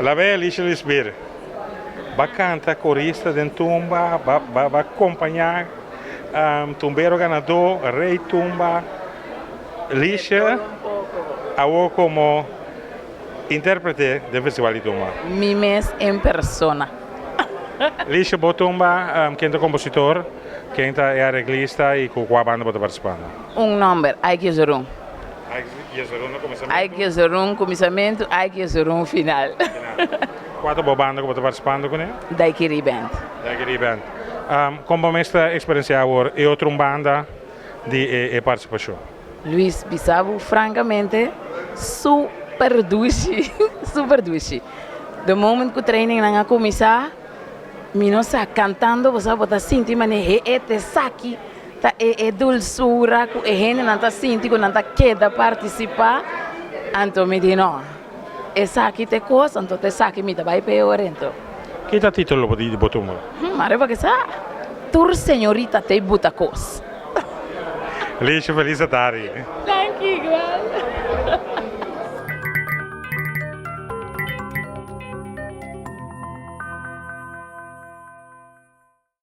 Labe Alicia Lisbir, ba kanta korista den tumba, ba ba ba kompañá tumbero ganadó, rei tumba. Alicia awor komo intérprete den Festival di Tumba. Mi mes en persona. Alicia, bo tumba, ken ta kompositor, ken ta e areglista i ku kua banda bo ta partisipando? Un nòmber, Ike Jezorun. Ike Jezorun na kuminsamentu. Ike Jezorun kuminsamentu, Ike Jezorun final. Kua ta bo banda ku bo ta partisipando kuné? Daiquiri Band. Daiquiri Band. Kon bo mes ta eksperensiá awor e otro un banda di e partisipashon? Luis, bisa bo frankamente, super dushi, super dushi. The moment ku trainingnan a kuminsá, mi no sa, kantando bo sa bo ta sinti manera he e te esaki ta e e dulsura ku e hendenan ta sinti ku nan ta keda partisipá, anto mi di no, esaki ta e kos, anto ta esaki mi ta bai p'e ora anto. Ki ta titulo di bo tumba? Mare pa ke sa, Tur señorita t'ei buta kos. Liesje, felis atardi. Danki igual.